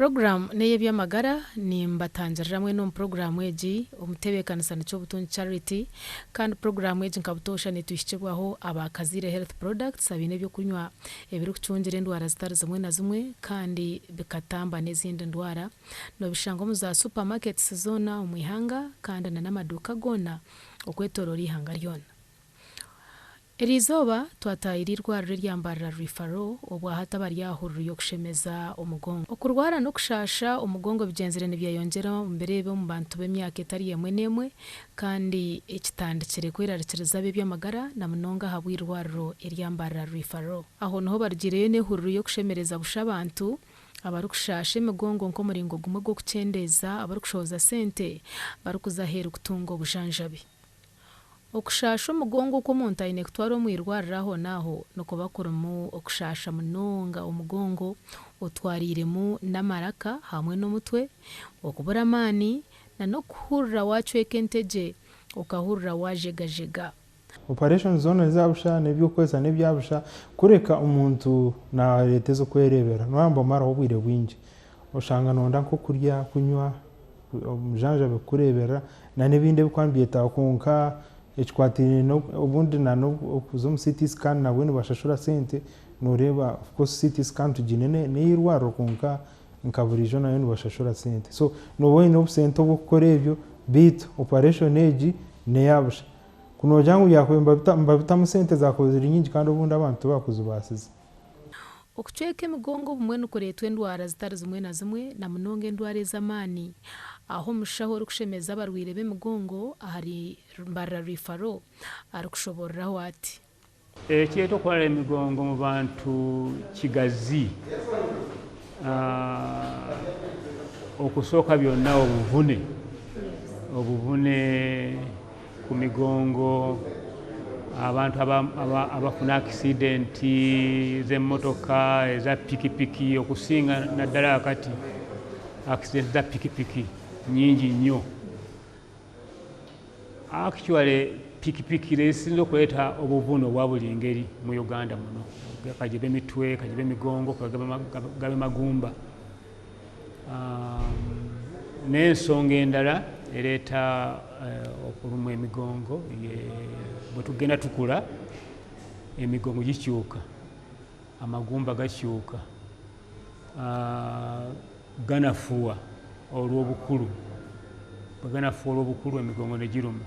Puroguraamu n'ey'eby'amagara, Nimbatangirira mwena omu puroguraamu egi omutebeekanisa ni Kyobutungi Charity kandi puroguraamu egi nka butoosha netuhikibwaho aba Kazaire Health Products abaine eby'okunywa ebirikucungira endwara zitari zimwe na zimwe kandi bikatamba n'ezindi ndwara. Nobishanga omu za supermarkets zoona omu ihanga kandi na n'amaduuka goona okwetoroora eihanga ryona. Eri izooba twataahire eirwariro erya Mbarara Referral obwahati abari aha hururu y'okushemeza omugongo. Okurwara n'okushaasha omugongo bigyenzire nibyeyongyera omu biro ebi omu bantu b'emyaka etari emwe n'emwe kandi ekitandikire kwerarikiriza ab'eby'amagara na munonga ahabw'eirwariro erya Mbarara Referral. Aho niho barugiireyo n'ehururu y'okushemereza busha abantu abarikushaasha emigongo nk'omuringo gumwe gw'okukyendeeza abarikushohoza sente barikuza aheeru kutunga obujanjabi. Okushaasha omugongo oku omuntu aine kutwara omu irwariro ahonaaho nikuba kurimu okushaasha munonga omugongo otwariiremu n'amaraka hamwe n'omutwe, okubura amaani, n'okuhurira waacweka entegye okahurira waajegajega. Operation zoona neza busha n'ebyokukozesa n'ebya busha kureka omuntu nareeta ez'okwereebera noba nibamaraho obwire bwingi oshanga noyenda nk'okurya, kunywa. omujanjabi kukureeberera na n'ebindi ebirikuba nibyetaaga kwonka ekikwatiraine obundi na n'okuza omu CT scan nabwo nibashashura sente nooreeba of course CT scan tugiine n'eirwariro kwonka nka buriijo nayo nibashashura sente so nooba oine obusente obw'okukora ebyo beitu operation egi n'eya busha. Ku noogira ngu byakubaire nibabitamu sente zaakubaire ziri nyingi kandi obundi abantu tibaakuzibaasize. Okucweka emigongo obumwe nikureetwa endwara zitari zimwe na zimwe na munonga endwara ez'amaani. Aho omushaho orikushemeza abarwaire b'emigongo ahari Mbarara Referral arikushoboororaho ati. Ekireeta okurwara emigongo omu bantu kigazi. Okusooka byona obuvune, obuvune ku migongo, abantu abafuna akisidenti z'emotoka, eza pikipiki okusinga naddala kakati akisidenti za pikipiki nyingi nnyo. Actually pikipiki n'ezisinze okuleeta obuvune obwa buli ngeri mu Uganda muno, kagibe mitwe, kagibe migongo, gabe magumba. N'ensonga endala ereeta okulumwa emigongo bwe tugenda tukula emigongo gikyuka, amagumba gakyuka, ganafuwa olw'obukulu, bwe ganafuwa olw'obukulu emigongo ne giruma.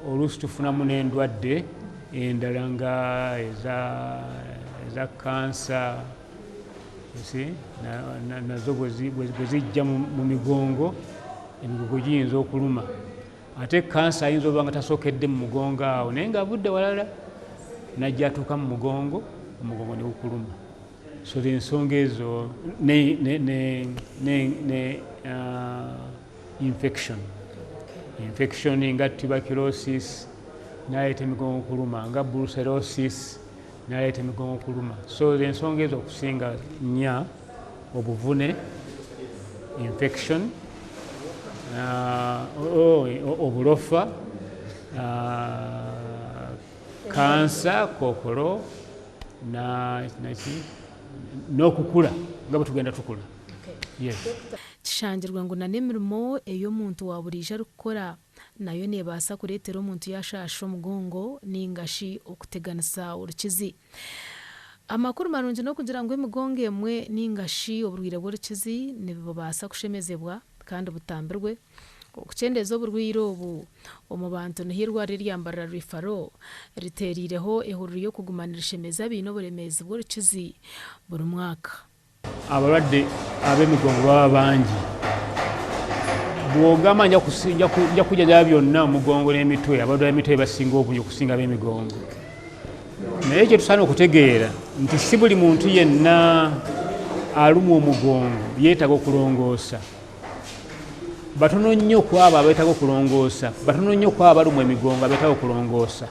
Oluusi tufunamu n'endwadde endala nga eza kkansa nazo bwe zijja mu migongo, emigongo giyinza okuluma. Ate kkansa ayinza oba nga tasookedde mu mugongo awo naye ng'avudde walala n'ajja atuuka mu mugongo, omugongo ne gukuluma. So ensonga ezo ne, ne, ne, ne, ne uh, infection infection nga tuberculosis naleeta emigongo okuluma nga brucellosis naleeta emigongo okuluma so ensonga ezo okusinga nya obuvune infection uh, oh, obulofa uh, kansa kokolo naki n'okukula nga bwe tugenda tukula. Yes. Kishangirwe ngu na n'emirimo ei omuntu wa buriijo arikukora nayo neebaasa kureetera omuntu yaashaasha omugongo nainga shi okuteganisa orukizi. Amakuru marungi n'okugira ngu emigongo emwe nainga shi oburwaire bw'orukizi nibubaasa kushemezebwa kandi butambirwe. Okukyendeeza oburwaire obu omu bantu niho eirwariro erya Mbarara Referral riteeriireho ehururu y'okuguma nirishemeza abaine oburemeezi bw'orukizi buri mwaka. Abarwadde ab'emigongo baba bangi. Bw'ogamba nja kujjanjaba byonna omugongo n'emitwe, abalwadde b'emitwe be basinga obungi okusinga ab'emigongo. Naye kye tusaana okutegeera nti si buli muntu yenna alumwa omugongo yeetaaga okulongoosa. Batono nnyo ku abo abeetaaga okulongoosa, batono nnyo ku abo abalumwa emigongo abeetaaga okulongoosa.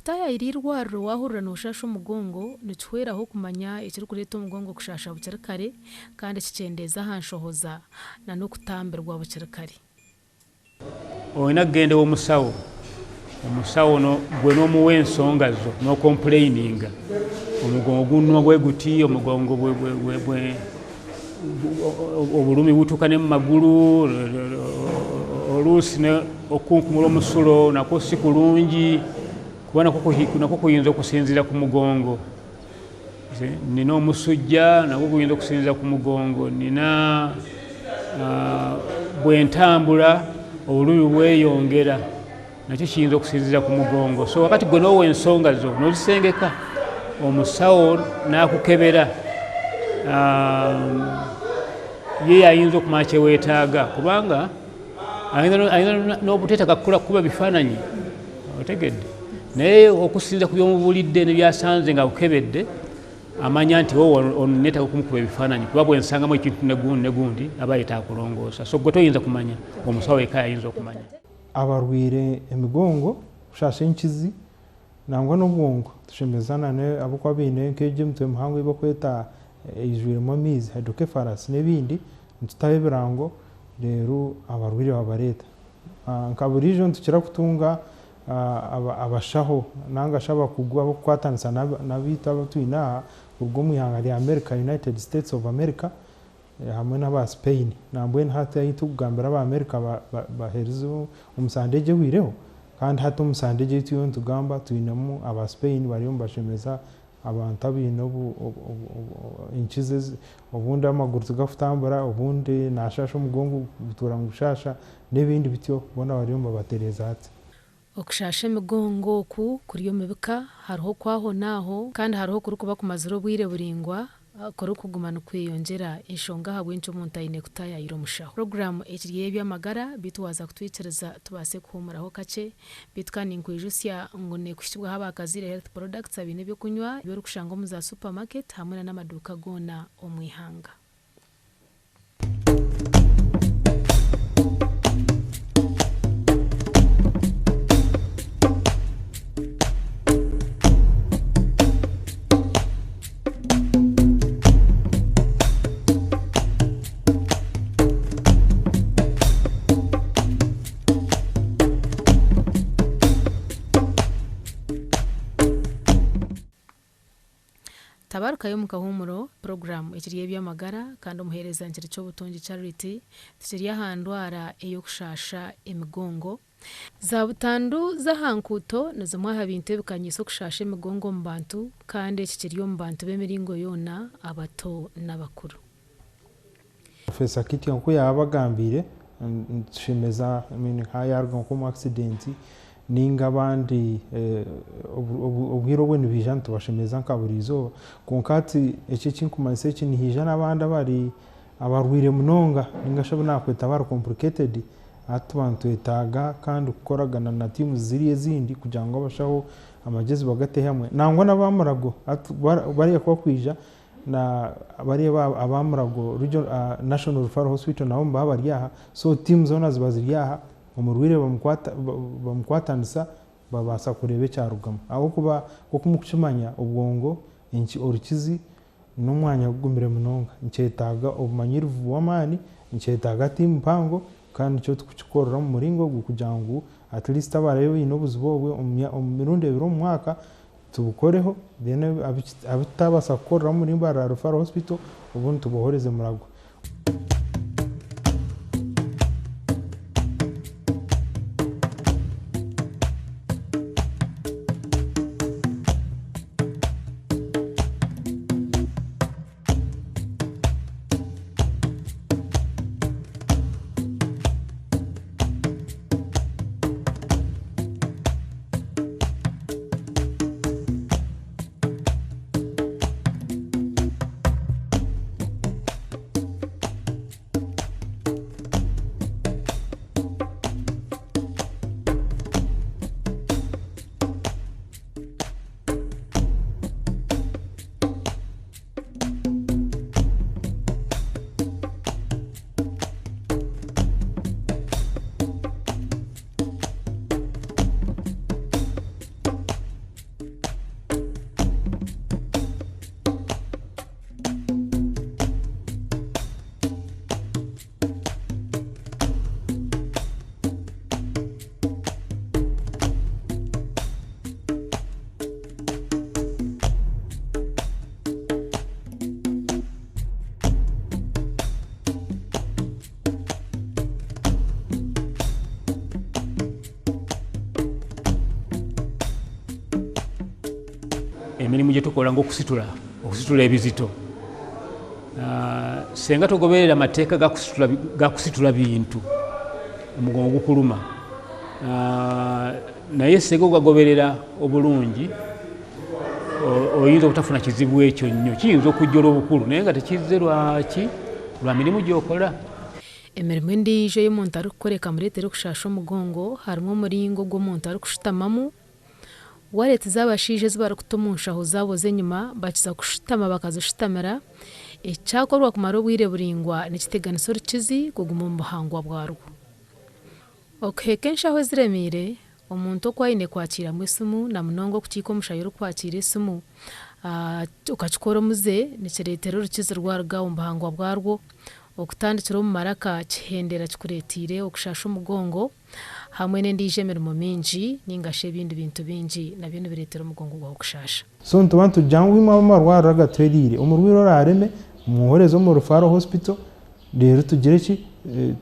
Okutaayaayira eirwariro waahurira nooshasha omugongo nikihweraho okumanya ekirikureeta omugongo kushasha bukiri kare kandi kikyendeeza aha nshohoza n'okutambirwa bukiri kare. Olina kugenda ew'omusawo, omusawo gwe n'omuwa ensonga zo n'okompuleyininga, omugongo gunnuma bwe guti, omugongo obulumi butuuka ne mu magulu, oluusi okukunkumula omusulo nakwo si kulungi kuba nakwo kuyinza okusinziira ku mugongo. Nina omusujja nagwo guyinza okusinziira ku mugongo, nina bwentambula obulumi bweyongera nakyo kiyinza okusinziira ku mugongo. So wakati gwe n'owa ensonga zo n'ozisengeka omusawo n'akukebera ye yayinza okumanya kyeweetaaga kubanga ayinza n'obuteetaaga kukuba bifaananyi otegedde naye okusinza ku byomubulidde nebyasanze nga akukebedde amanya nti oh, ono neetaaga okumukuba ebifaananyi kuba bwensangamu ekintu negundi negundi aba yetaaga kulongoosa so gwe toyinza kumanya omusawo yekka yayinza okumanya. Abarwaire emigongo, kushasha enkizi nangwa n'obwongo tushemeza na abarikuba baine nk'egyo emitwe mihango ei barikweta eijwiremu amaizi hydrocephalus n'ebindi nitutaho ebirango reero abarwaire babareeta. Nka buriijo nitukira kutunga abashaho nanga shi abakugu abarikukwatanisa n'abaitu abu twine aha kuruga omu ihanga rya America, United States of America, hamwe n'aba Spain. Nambwenu hati ahu turikugambira aba America baherize omu sande egi ehwireho kandi hati omu sande egi ei turiyo nitugamba twinemu aba Spain bariyo nibashemeza Abantu abaine enkizi obundi amaguru tigakutambura, obundi nashasha omugongo gutuura nigushasha n'ebindi bityo boona bariyo nibabatereeza hati. Okushasha emigongo oku kuri omu bika, hariho okw'ahonaaho kandi hariho okurikuba kumazire obwire buraingwa kurikuguma nikweyongyera, enshonga ahabw'enki omuntu aine kutaayaayira omushaho. Puroguraamu ekiri ey'eby'amagara beitu waaza kutwikiriza tubaase kuhuumuraho kakye. Beitu kandi ninkwijutsya ngu nekuhikibwaho aba Kaziire Health Products abaine eby'okunywa ebi orikushanga omu za supermarket hamwe na n'amaduuka goona omu ihanga. Tabarukayo omu kahuumuro, puroguraamu ekiri ey'eby'amagara kandi omuheereza nkiri Ky'obutungi Charity, tukiri aha ndwara ey'okushaasha emigongo. Za butandu z'aha nkuuto ni zimwe aha bintu ebikanyiise okushaasha emigongo omu bantu kandi eki kiri omu bantu b'emiringo yoona abato n'abakuru. Professor Kityo nk'oku yaabagambiire, nitushemeza I mean nka yaaruga nk'omu accident ninga abandi obwire obwe nibaija nitubashemeza nka buri izooba kwonka hati eki ekinkumanyisa eki nihaija n'abandi abari abarwaire munonga ninga shi abu naakweta abari complicated hati tuba nitwetaaga kandi kukoragana na tiimu ziriya ezindi kugira ngu abashaho amagyezi bagate hamwe nangwa n'aba Murago hati bariya ku bakwija Na bariya aba Murago Regional National Referral Hospital nabo nibaba bari aha, so tiimu zoona ziba ziri aha, omurwaire bamukwatanisa babaasa kureeba ekyarugamu. Ahabw'okuba nk'oku murikukimanya obwongo, orukizi n'omwanya gugumire munonga, nikyetaaga obumanyirivu bw'amaani, nikyetaaga tiimu mpango kandi nikyo turikukikorera omu muringo ogu kugira ngu at least abaraabe baine obuzibu obwe omu mirundi ebiri omu mwaka Tubukoreho then abu tutabaasa kukorera omuri Mbarara Referral Hospital obundi tubohoreze Murago. mirimu gye tukola ng'okusitula okusitula ebizito. Senga togoberera mateeka ga kusitula bintu, omugongo gukuluma. Naye senga ogagoberera obulungi, oyinza obutafuna kizibu ekyo nnyo. Kiyinza okujja olw'obukulu naye nga tekizze lwaki? Lwa mirimu gy'okola. Emirimo endiijo ei omuntu arikukora ekamureetera okushaasha omugongo harimu omuringo ogu omuntu arikushutamamu. Waleti z'abashaija ezi barikuta omu nshaho zaabo z'enyima bakiza kushutama bakazishutamira. Eki kyakorwa kumara obwire buraingwa nikiteganisa orukizi kuguma omu buhangwa bwarwo. Okuheeka enshaho eziremeire, omuntu oku aine kwakiiramu esimu na munonga okukiika omushaho orikwakiira esimu okakikora omuze nikireetera orukizi rwaruga omu buhangwa bwarwo. Okutandikira omu maraka kihendera kikureeteire okushaasha omugongo hamwe n'endiijo emirimo mingi ninga shi ebindi bintu bingi nabyo nibireetera omugongo gwawe kushaasha. So nituba nitugira ngu imwe ab'amarwariro agatuheriire, omurwaire oraareme mwohereze omu referral hospital reero tugire ki,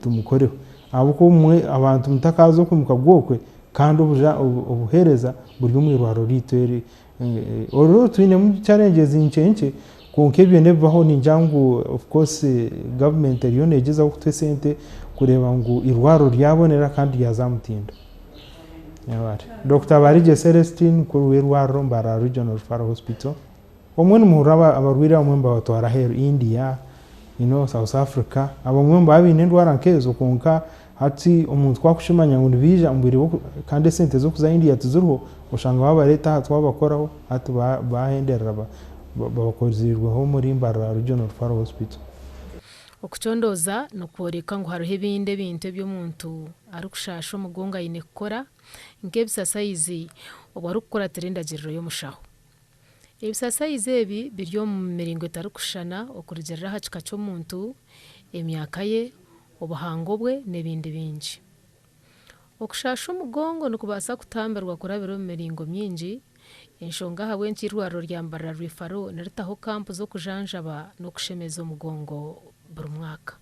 tumukoreho. Ahabw'okuba obumwe abantu mutakaaza okwimuka gwokwe kandi obuheereza buri omu irwariro ryaitu eri. Orwo twinemu challenges nkye nkye kwonka ebyo nibibaho ningira ngu of course government eriyo negyezaho kutuha esente kureeba ngu eirwariro ryabonera kandi ryaza aha mutindo. Dokita Barigye Celestine mukuru w'eirwariro Mbarara Regional Referral Hospital. Obumwe nimuhurira abarwaire abamwe nibabatwara aheeru India, you know, South Africa, abamwe nibaba baine endwara nk'ezo kwonka hati omuntu ku arikukimanya ngu nibaija omu bwire kandi esente z'okuza India tiziriho, oshanga baabareeta aha twabakoraho hati baahenderera bakoziirweho omuri Mbarara Regional Referral Hospital. Okucondooza nikworeka ngu hariho ebindi ebintu ebi omuntu arikushaasha omugongo aine kukora nk'ebisasayizi obu arikukuratira endagiriro y'omushaho. Ebisasayizi ebi biri omu miringo etarikushushana okurugiirira aha kika ky'omuntu, emyaka ye, obuhango bwe n'ebindi bingi. Okushaasha omugongo nikubaasa kutambirwa kurabira omu miringo mingi, enshonga ahabw'enki eirwariro rya Mbarara Rwifaro niritaho kampu z'okujanjaba n'okushemeza omugongo buri mwaka.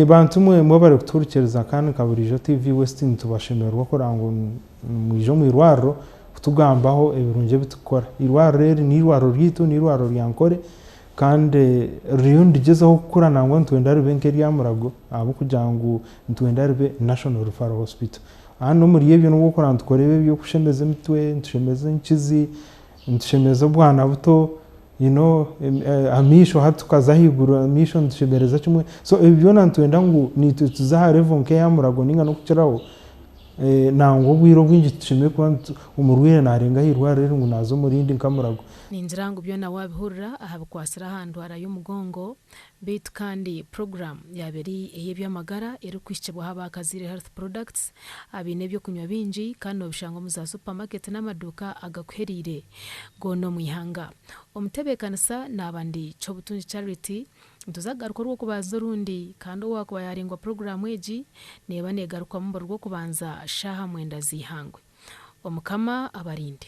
Bantu mwe mwebare kutuhurikiriza kandi nka buriijo TV West nitubashemererwa kureba ngu nimwija omu irwariro kutugambaho ebirungi ebi turikukora. Eirwariro eri n'eirwariro ryaitu, n'eirwariro rya Nkore kandi ririyo nirigyezaho kukura nangwa nitwenda ribe nk'erya Murago ahabw'okugira ngu nitwenda ribe National Referral Hospital. Kandi omuri ebyo n'obu orikureeba nitukora ebi eby'okushemeza emitwe, nitushemeza enkizi, nitushemeza obwana buto, you know, amaisho hati tukaza ahaiguru amaisho nitushemereza kimwe. So ebi byona nitwenda ngu naitwe tuze aha level nk'eya Murago ninga n'okukiraho, nangwa obwire obwingi titushemereire kuba omurwaire naarenga aha irwariro eri ngu naaza omu rindi nka Murago. Ningira ngu byona waabihurira aha bikwatsire aha ndwara y'omugongo, Beitu kandi puroguraamu yaaba eri ey'eby'amagara erikuhikibwaho aba Kazaire Health Products abaine eby'okunywa bingi kandi noobishanga omu za supamaketi n'amaduuka agakuhereire goona omu ihanga. Omutebeekanisa naaba ndi Kyobutungi Charity. Nituza kugaruka orw'okubanza orundi kandi owaakuba yaaringwa puroguraamu egi neeba neegarukwamu buri Rwokubanza shaaha mwenda z'eihangwe. Omukama abarinde.